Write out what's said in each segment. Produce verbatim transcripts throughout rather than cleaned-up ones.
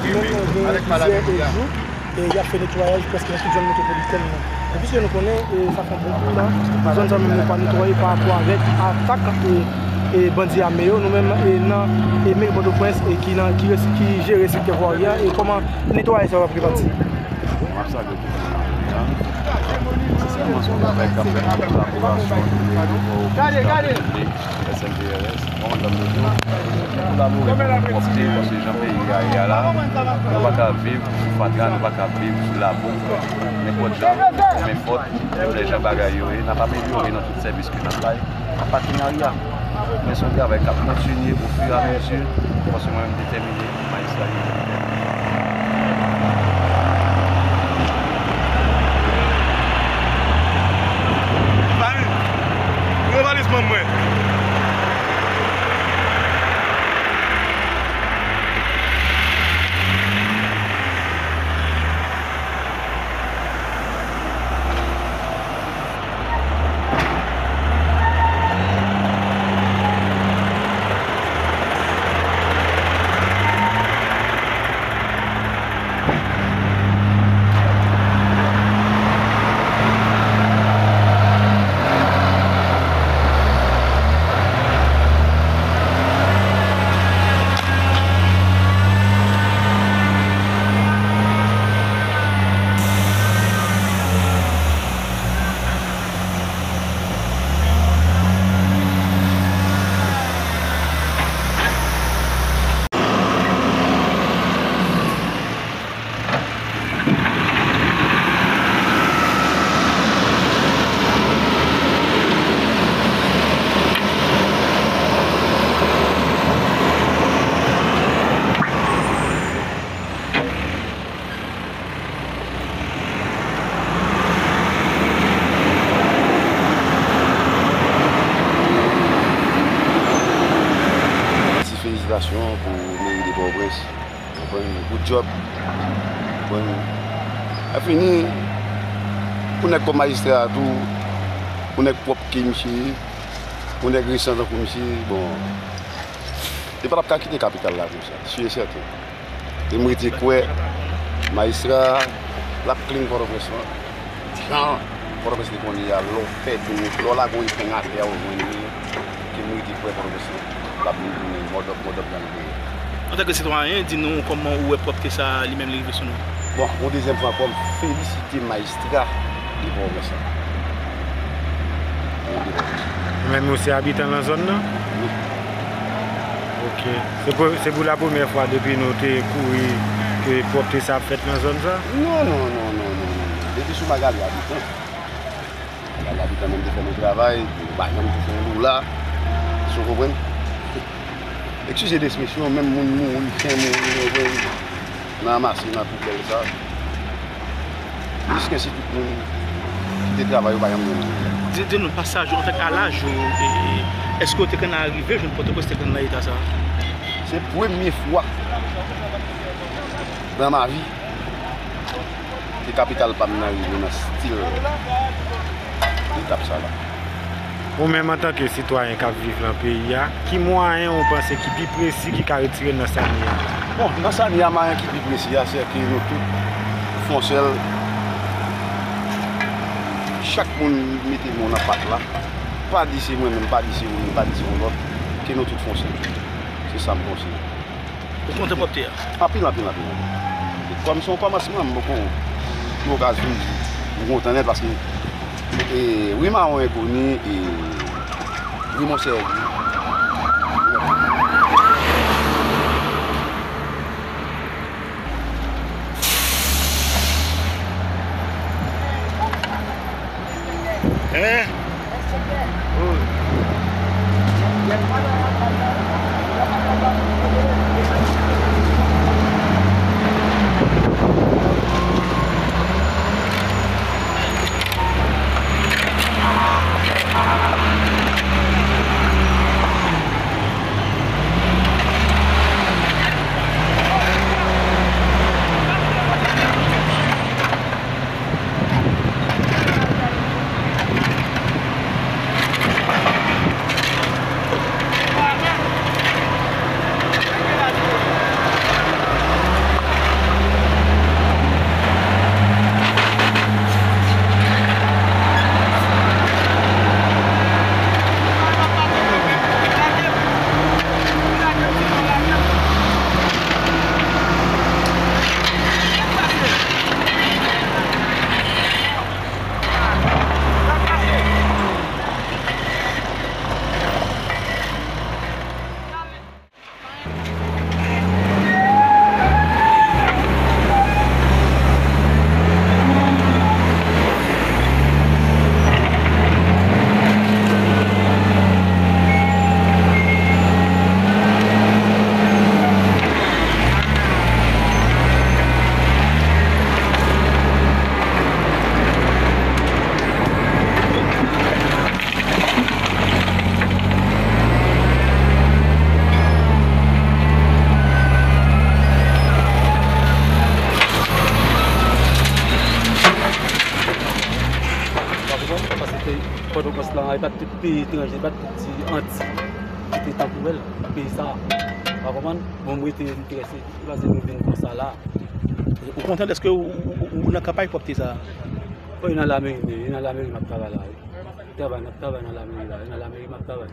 Li menm, eh, gen plizyè, eh, jou, eh, y ap fè netwayaj prèske nan tout zòn metwopolitèn nan. Men piske nou konnen, eh, sa fè yon bon bout tan, zòn sa menm nou pa netwaye pa rapò avèk atak, eh, eh, bandi ame yo, nou menm, eh, nan, eh, meri Pòtoprens, eh, ki nan, ki res-, ki jere sektè vwari a, eh, kòman netwayaj sa yo ap repanti? M ap salye tout moun nan peyi a. Kòmanse yon travay k ap fèt nan kolaborasyon ant meri Pòtoprens, S M P R S, bon, dam yo tou, pou labore pou pwòpte, paske jan peyi a ye a la, nou pa ka viv sou fatra, nou pa ka viv sou labou, nenpòt jan, men fòt, menm lè jan bagay yo ye, n ap amelyore nan tout sèvis ke n ap bay, nan patenarya. Men se yon travay k ap kontinye ofiramezi, paske mwen menm m detèmine, majistra yo detèmine. Mari, pran valiz manman mwen. Ti felisitasyon pou meri de Pòtoprens. Konprann? Good job. Konprann? Lè fini, pou nèg kòm majistra a tou, pou nèg pwòp ke misye ye, pou nèg resan tankou misye, bon, li pa t ap ka kite kapital la konsa, si e sèten. E m rete kwè, majistra a, l ap clean Pòtoprens lan. Jan Pòtoprens te konn ye a, lè w pèdi yon, lè w lage yon epeng atè a, ou jwenn li. Ke m rete kwè Pòtoprens lan, l ap vin tounen mòdòp, mòdòp jan l te ye. Antanke sitwayen, di nou kòman ou wè pwòpte sa a, li menm li rive sou nou? Bon, yon dezyèm fwa ankò, m felisite majistra de Pòtoprens lan. Meri de Pòtoprens. Ou menm ou se abitan nan zòn nan? Wi. Ok. Se pou, se pou la premyè fwa depi nou te kouri ke pwòpte sa ap fèt nan zòn sa? Non, non, non, non, non, non, non. Depi sou Magali abitan. Magali abitan menm te fè nou travay, nou pa janm touche yon dola. Èske w konprann? Eskize de ekspresyon, menm moun mouri, chen mouri, nou konprann, nan ranmase nan poubèl sa. Jiskaske tout moun ki te travay yo pa janm jwenn anyen. Di, di nou, pasaj ou, antanke a laj ou, e, e, èske w te konn arive jwenn Pòtoprens te konn nan eta sa? Se premye fwa dans ma vie ke kapital pa m nan rive nan stil etap sa la. Ou menm antanke sitwayen k ap viv nan peyi a, ki mwayen ou panse ki pi presi ki ka retire n nan sa n ye a? Bon, nan sa n ye a, mwayen ki pi presi a, se ke nou tout fè yon sèl, chak moun mete men w nan pat la, pa di se mwen menm, pa di se ou menm, pa di se yon lòt, ke nou tout fè yon sèl. Se sa m panse. Ou kontan pwòpte a? Anpil, anpil, anpil, anpil. Kòm se yon kòmansman, m poko gen okazyon di m kontan nèt paske, e, wi mawon enkoni, e, wi monsè enkoni. Hein? Pòtoprens lan, e pa t tout peyi etranje, e pa t tout ti Anti ki te tankou el, peyi sa. Ou konprann? Bon, m rete enterese, paske nou vin konsa la. Ou kontan dèske ou, ou, ou, ou nan kanpay pwòpte sa a? Bon, e nan lameri, e nan lameri m ap travay la, wi. Travay, n ap travay nan lameri la, e nan lameri m ap travay.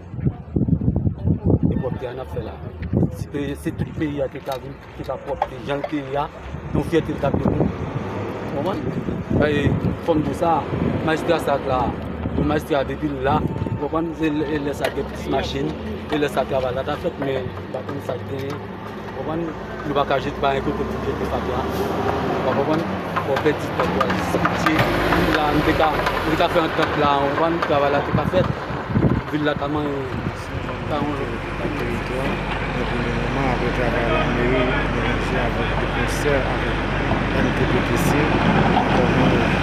E pwòpte a n ap fè la. Si peyi, si tout peyi a te ka vin, te ka pwòpte jan l te ye a, yon fyète l t ap vin. Ou konprann? Bay fòm de sa, majistra sa k la, yon majistra depi l la, ou konprann, se lè, lè sa gen plis machin, e lè sa travay la ta fèt, men pa konn sa k genyen. Ou konprann? Nou pa ka jete bay kote pou jete fatra. Ou konprann? Fò pèdi tan pou al diskite. La, nou te ka, nou te ka fè antant la, ou konprann? Travay la te ka fèt. Vil la ta manyen. Ta yon lòt. Teritwa, men pou le moman, apre travay lameri, melanje avèk de konsè avèk M T P T C, kòman yo